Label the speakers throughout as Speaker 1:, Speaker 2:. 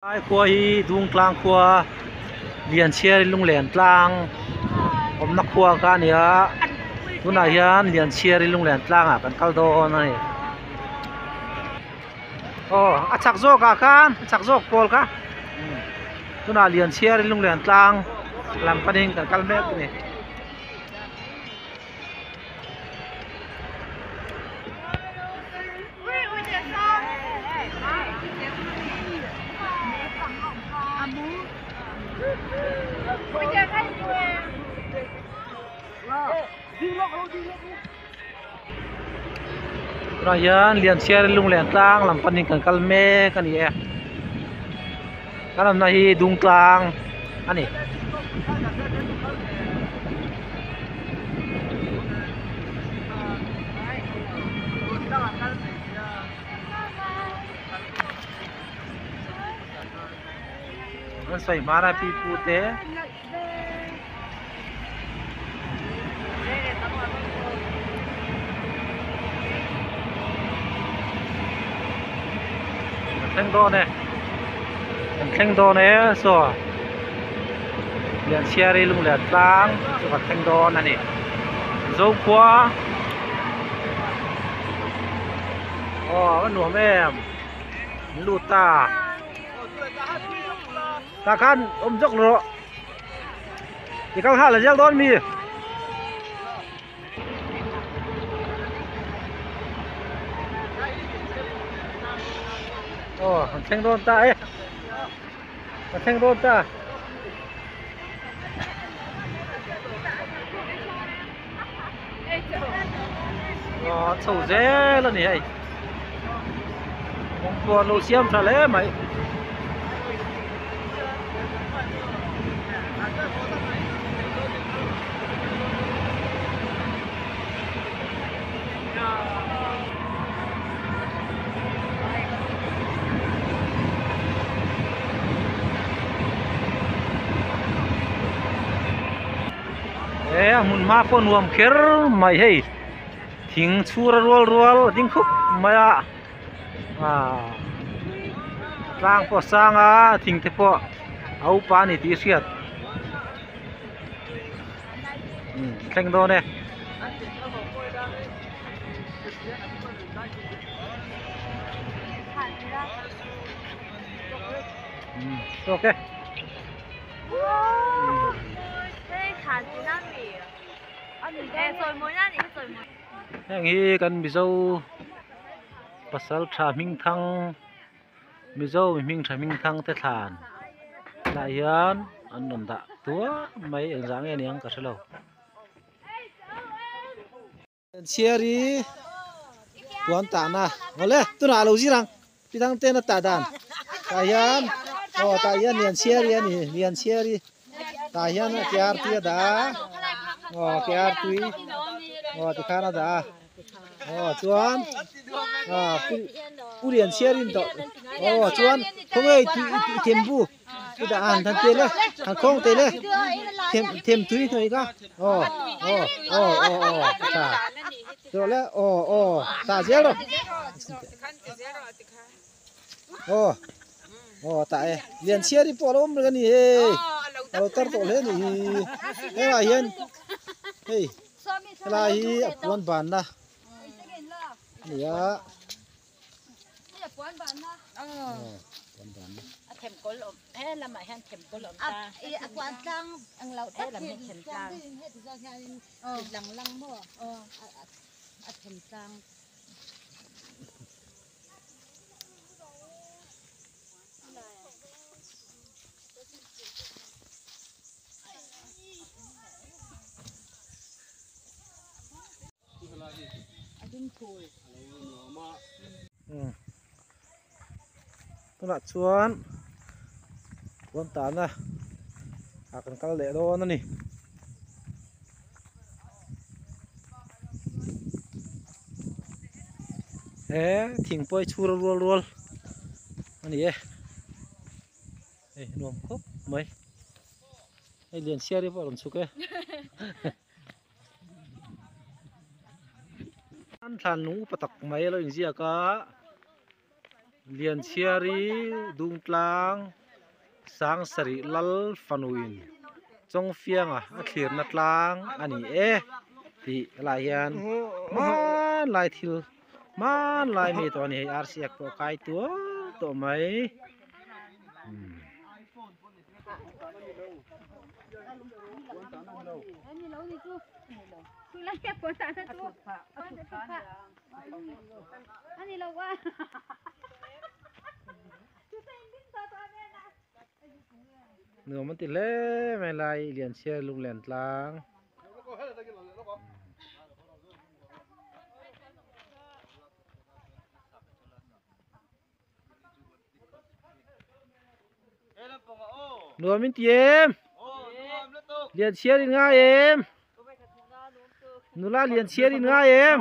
Speaker 1: Lai khua hi Dungtlang khua Lianchhiari lunglen tlang awmna khua kha a ni a tunah hian Lianchhiari lunglen tlangah kan kal dawn a ni aw a chak zawk ah khan a chak zawk pawl kha tunah Lianchhiari lunglen tlang lam panin kan kal mek a ni. Tunah hian Lianchhiar lunglen tlang lam panin kan kal mek a ni e kan awmna hi Dungtlang a ni. An sawi hman a pi pu te. Kan thleng dawn e kan thleng dawn e saw Lianchhiari lunglen tlang chu kan thleng dawn a ni Zokhua aw a nuam em an lut ta. Tah khan awm zawk rawh i kal nghal a zel dawn mi. Aw kan thleng dawn ta e kan thleng dawn ta. Aw chho zel a ni hei kawngpuan lo siam tha hle mai. He a hmun hma pawh nuam kher mai hei thing chhur a rual rual a ding khup mai a aaa tlang pawh a sang a thing te pawh a upa a ni tih a hriat umm thleng dawn e. Umm tawk e. Heng hi kan Mizo pasal tha hming thang Mizo mi hming tha hming thang te thlan tah hian an rawn dah tuar mai engzah nge niang ka hrelo. Chhiar hi puan tahna awle tunah alo zir ang pi dang ten a tah dan tah hian aw tah hian lian chhiar hi a ni lian chhiar hi tah hian a ke artui a dah a aw ke artui aw tikhan a dah a aw chuan ah pu lian chhiar in tawh aw chuan khawnge i thembu. I dah an than te le han khawng te le them them tui hnawih kha aw aw aw aw aw tha tawh le aw aw ta zel rawh aw aw ta e lian chhiar hi pawh a lo awm reng a ni hei a lo tar tawh hle a nih hi helaiah hian hei helai hi a puan banna a ni a. Tunah chuan puan tahna ah kan kal leh dawn a ni. He thing pawh hi chhur a rual rual a ni e hei nuam khawp mai hei Lianchhiari pawh a rawn chhuk e. An thlan lung upa tak mai a lo inziak a. Lianchhiari Dungtlang Sangsarih Lal fanuin Chawngfianga a thlirna tlang a ni e tih helaiah hian hmanlai thil hmanlai mi tawh a ni hei arsiak pawh a kai tual tawh mai. Nuam an ti hle mai lai Lianchhiar lunglen tlang. Nuam in ti em? Lianchhiar in ngai em? Nula Lianchhiar in ngai em?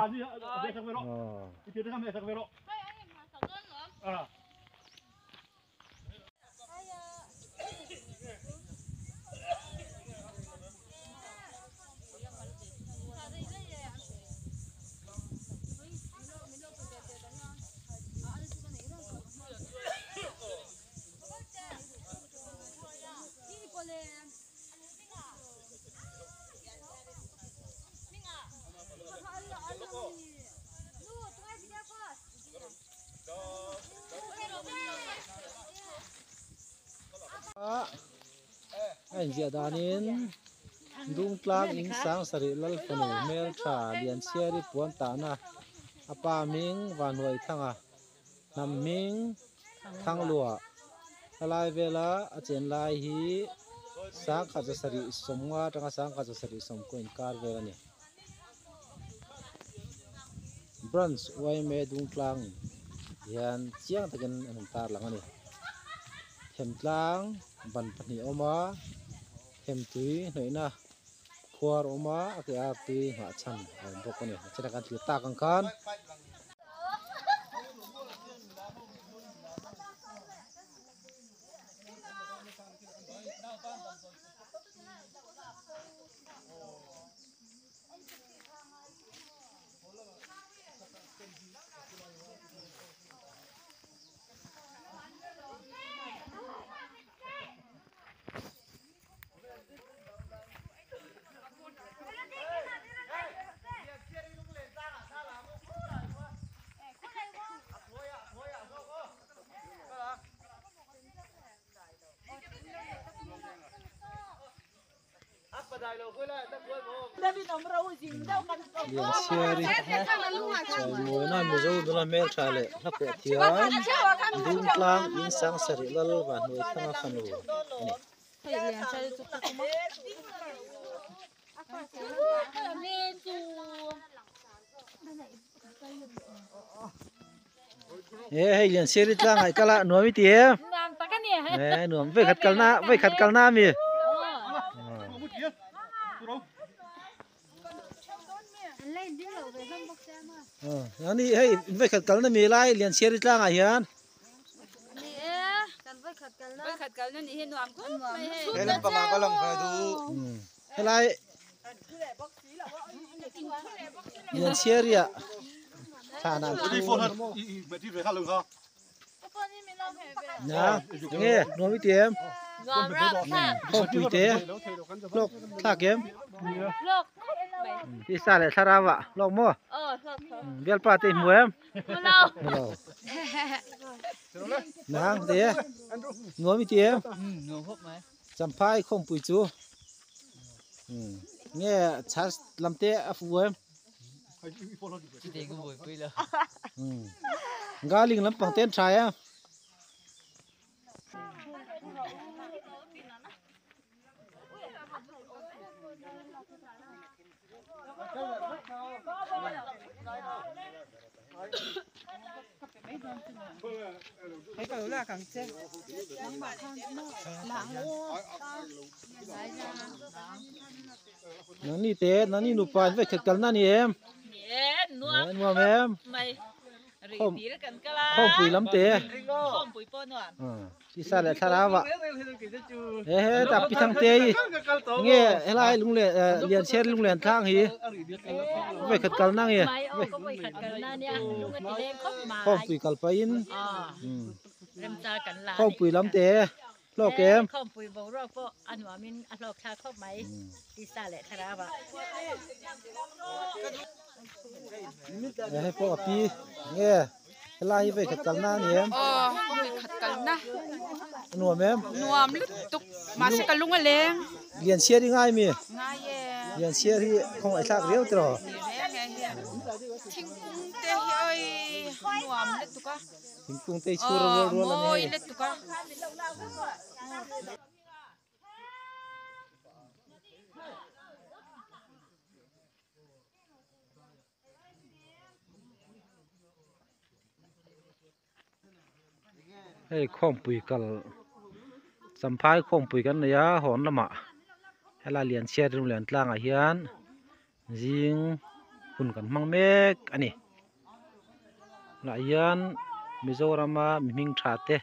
Speaker 1: A inziah danin Dungtlang in Sangsarih Lalfanu hmeltha Lianchhiari puan tahna a pa hming Vanhuaithanga hnam hming Thangluah helai vela a chen lai hi Sangkhat zasarih sawmnga atanga Sangkhat zasarih sawmkaw inkar vel a ni. Branch yma Dungtlang hian chiang takin an han tarlang a ni. Themtlang ban pahnih a awm a, themtui hnawihna khuar a awm a, a ke ar tui nghah chhan a awm bawk a ni. Chutah kan thlir tak ang khan. Lianchhiari chawimawiina Mizo nula hmeltha leh hla pawh thiam Dungtlang in Sangsarih Lal Vanhnuaithanga fanu a ni. E hei Lianchhiari tlang ah i kal a nuam i ti em? E nuam vei khat kalna vei khat kalna ami? Ani hei vei khat kalna mi lai Lianchhiari tlang ah hian.
Speaker 2: Ni e, kan voi khat kalna. Voi khat kalna ni hi nuam khawp mai hei.
Speaker 3: He lampang ah ka lang ve duh.
Speaker 1: Helai Lianchhiari ah thlan ah an thu. Nia, enge nuam i ti em?
Speaker 2: Nuam ram thlak.
Speaker 1: Khawmpui te hlawk thlak em?
Speaker 2: Hlawk khawp mai.
Speaker 1: Tisa leh thlarau ah hlawk maw?
Speaker 2: Aw hlawk tho.
Speaker 1: Bialpa te i hmu em?
Speaker 2: Hmu lo.
Speaker 1: Hmu lo. Nang te nuam i ti em?
Speaker 4: Nuam khawp mai.
Speaker 1: Champhai khawmpui chu nge church lam te a fu em? Galing lampang te an tha em? Nangni te nangni nupa an vek khat kalna a ni em?
Speaker 2: Ni e, nuam
Speaker 1: nuam em?
Speaker 2: Mai.
Speaker 1: Khawmpui lam te.
Speaker 2: Khawmpui pawh nuam.
Speaker 1: Tisa leh thlarau ah he he tah pi thangte hi nge helai lunglen Lianchhiar lunglen tlang hi vawikhat kalna nge khawmpui kal pahin khawmpui lam te hlawk em.
Speaker 4: Khawmpui boruak pawh a nuamin a hlawk thlak khawp mai tisa leh thlarau ah.
Speaker 1: Hei pawh a pi nge. Helai hi vawikhat kalna a ni em?
Speaker 2: Aw, vawikhat kalna.
Speaker 1: A nuam em?
Speaker 2: Nuam lutuk. Mahse ka lung a leng.
Speaker 1: Lianchhiar hi ngai mi?
Speaker 2: Ngai e.
Speaker 1: Lianchhiar hi khawngaih thlak riau tiraw?
Speaker 2: Ni reng e hian. Thingkung te hi oi nuam lutuk a.
Speaker 1: Thingkung te hi chhur rual rual a ni hei.
Speaker 2: Aw, mawi lutuk a.
Speaker 1: Hei khawmpui kal champhai khawmpui kan nei a hawn lamah helai Lianchhiar rilru tlangah hian zing hun kan hmang mek a ni tunah hian Mizorama mi hming tha te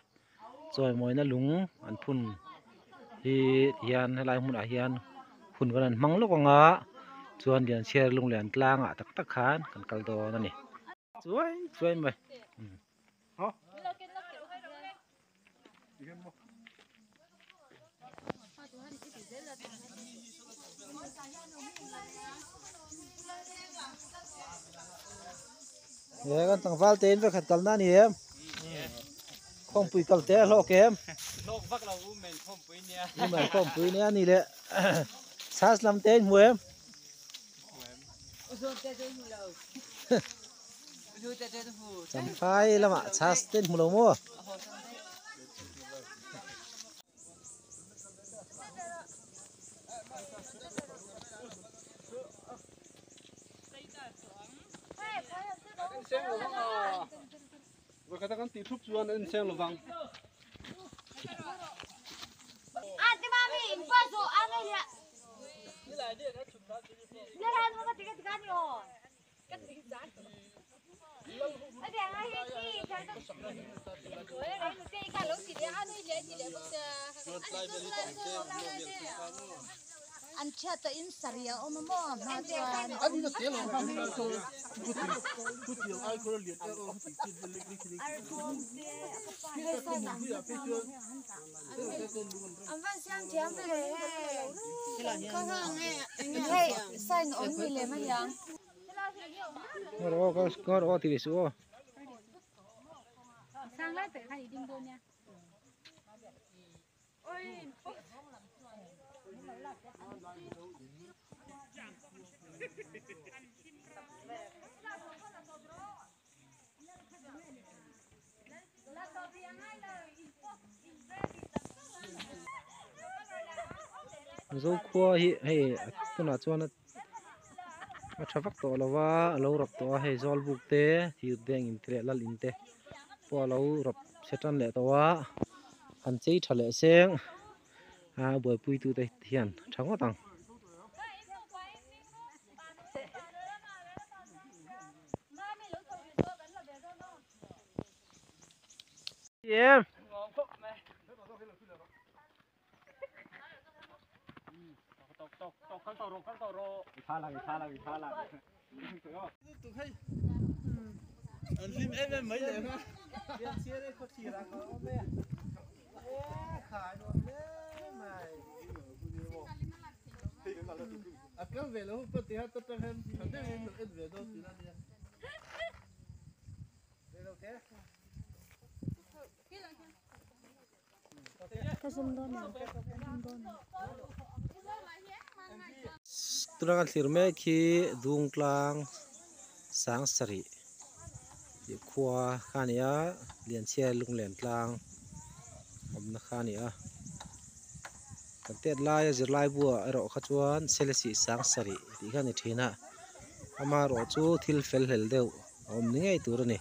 Speaker 1: chawimawina lung an phun hi tihian helai hmunah hian hun kan han hmang lawk ang a chuan Lianchhiar lunglen tlangah tak tak khan kan kal dawn a ni chuai chuai mai. He kan tlangval te in vekhat kalna a ni em? Khawmpui kal te a hlawk em?
Speaker 3: Hlawk vak lo u men khawmpui nia.
Speaker 1: U men khawmpui nia ni le. Church lam te in hmu em? Champhai lamah church te in hmu lo maw?
Speaker 4: An chhiat a in sarih a awm a maw hma chuan. Hei sign awm ni lem a niang.
Speaker 1: Ngawr aw ti ve suh aw. Zokhua hi hei tunah chuan a tha vak tawh lo va a lo rap tawh a hei zawlbuk te thir te engin te leh lal in te pawh a lo rap chhe tan leh tawh a an chei tha leh seng a buaipui tu te hian tha ngawt ang. Em. Tuna kan thlir mek hi Dungtlang sang sarih tih khua kha a ni a Lianchhiar lunglen tlang awmna kha a ni a kan tet laia zirlai buah erawh kha chuan Selesih sang sarih tih kha a ni thin a amaherawh chu thil fel hlel deuh a awm ni ngei tur a ni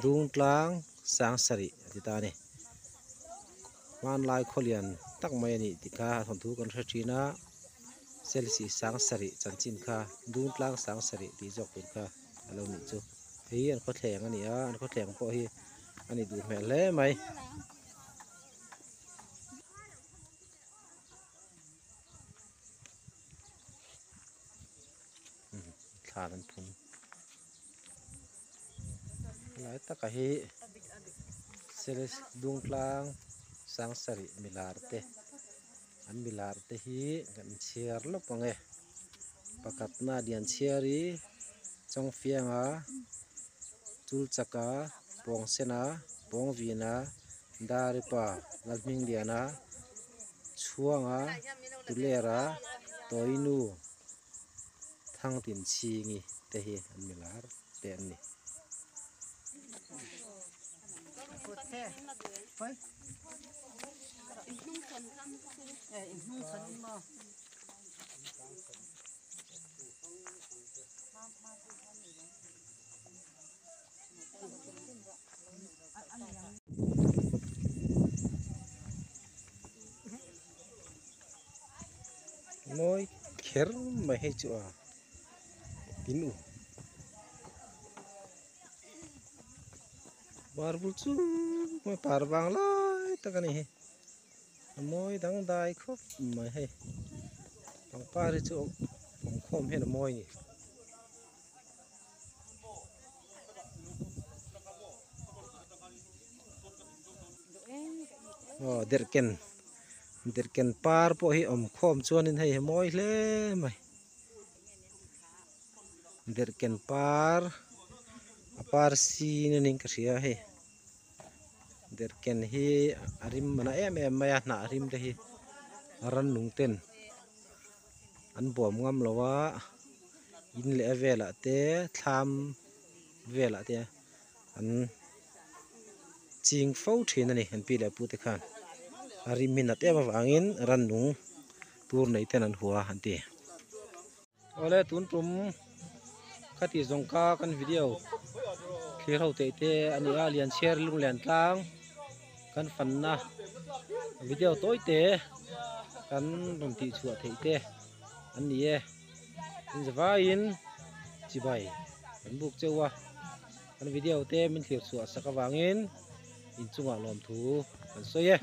Speaker 1: Dungtlang sang sarih a ti ta a ni. Hmanlai khawlian tak mai a nih tih kha a thawnthu kan hre thin a, Chelsea sang sarih chanchin kha Dungtlang sang sarih tih zawk tur kha a lo nih chu. Hei hi an khawthleng a ni a, an khawthleng pawh hi a ni duh hmel hle mai. Thlan an phun helai taka hi Seles Dungtlang Sangsarih milar te an milar te hi kan chhiar lawk ang e pakhatna Lianchhiari Chawngfianga Chulchaka Pawngsena Pawngvina Daripa Lalhmingliana Chhuanga Tulera Tawinu Thangtin Chhingi te hi an mi lar te an ni. Mawi kher mai hei chu a tin u par bul chu mai par vang lai tak a ni hi a mawi dangdai khawp mai hei pangpar hi chu awm khawm hian a mawi a ni. Aw derhken derhken par pawh hi awm khawm chuanin hei hi mawi hle mai derhken par a par sin a niin ka hria hei derhken hi a rim a na em em mai a hnah rim te hi rannung ten an bawm ngam lo a in leh a velah te thlam velah te an ching fo thin a ni an pi leh pu te khan a rim hi nat em avangin rannung tur nei ten an hua an ti. Awle tun tum khati zawng kha kan video thlir ho theih te a ni a Lianchhiar Lunglen tlang kan fanna video tawi te kan rawn tih chhuah theih te an ni e inzavaiin chibai kan buk cheu a kan video te min thlir chhuah sak avangin inchungah lawmthu kan sawi e.